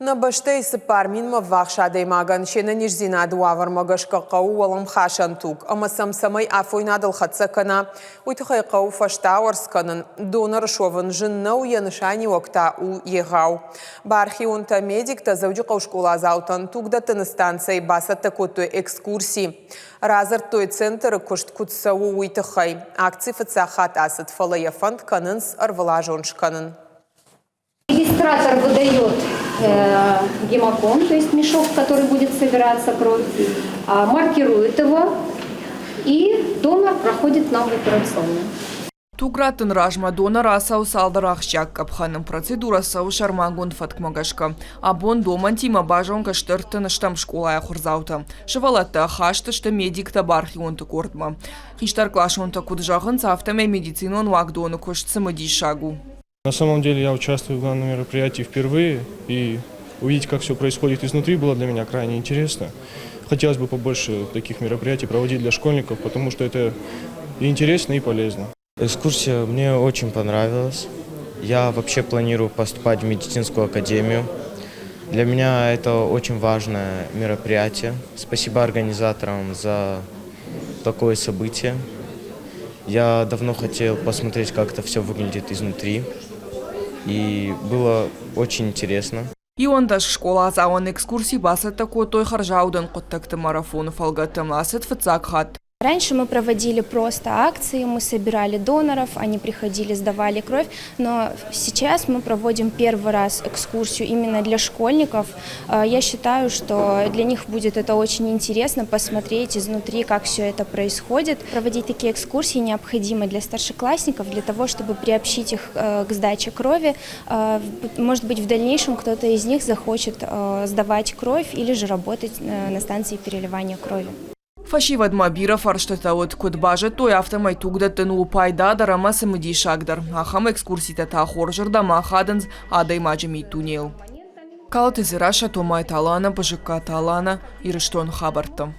Нӕ бӕстӕйы 4000-мӕ ввахс адӕймагӕн се нӕниздзинады уавӕрмӕ гӕсгӕ хъӕуы уӕлӕмхасӕн туг ӕмӕ сӕм цӕмӕй афойнадыл хӕццӕ кӕна, уый тыххӕй хъӕуы фӕстауӕрц кӕнын. Донор суӕвын зын нӕу, йӕ нысаниуӕг та у егъау. Бархионтӕ-медиктӕ Дзӕуджыхъӕуы скъоладзаутӕн тугдӕттыны станцӕйы бацӕттӕ кодтой экскурси. Радзырдтой, центры куыст куыд цӕуы, уый тыххӕй. Акци фыццаг хатт ацыд, фӕлӕ йӕ фӕнд кӕнынц ӕрвылазон скӕнын. Регистратор выдает гемокон, то есть мешок, в который будет собираться кровь, маркирует его, и донор проходит нам в операционную. Туг раттын размӕ донор ацӕуы цалдӕр ахсджиаг къӕпхӕны. Процедурӕ цӕуы сӕрмагонд фӕткмӕ гӕсгӕ. Абон домӕнтимӕ базонгӕ сты ӕртын скъолайы ахуырдзаутӕ. Сывӕллӕттӕ хаст сты медиктӕ бархионты къордмӕ. Хистӕркъласонтӕ куыд зӕгъынц, афтӕмӕй медицинон уагдоны куыст цымыдисаг у. На самом деле я участвую в данном мероприятии впервые, и увидеть, как все происходит изнутри, было для меня крайне интересно. Хотелось бы побольше таких мероприятий проводить для школьников, потому что это и интересно, и полезно. Экскурсия мне очень понравилась. Я вообще планирую поступать в медицинскую академию. Для меня это очень важное мероприятие. Спасибо организаторам за такое событие. Я давно хотел посмотреть, как это все выглядит изнутри. И было очень интересно. 11 скъоладзауӕн экскурси бацӕттӕ кодтой хӕрзаудӕн хъуыддӕгты марафоны фӕлгӕты. Ацыд фыццаг хатт. Раньше мы проводили просто акции, мы собирали доноров, они приходили, сдавали кровь, но сейчас мы проводим первый раз экскурсию именно для школьников. Я считаю, что для них будет это очень интересно посмотреть изнутри, как все это происходит. Проводить такие экскурсии необходимо для старшеклассников, для того, чтобы приобщить их к сдаче крови. Может быть, в дальнейшем кто-то из них захочет сдавать кровь или же работать на станции переливания крови. Фӕсивӕдмӕ бирӕ фӕрстытӕ уыд, куыд базыдтой, афтӕмӕй тугдӕттын у пайдадӕр ӕмӕ цымыдисагдӕр. Ахӕм экскурситӕ та хорзырдӕм ахадынц адӕймаджы миддунейыл. Калоты Дзерассӕ, Томайты Алана, Бызыккаты Алана, Ирыстоны хабӕрттӕ.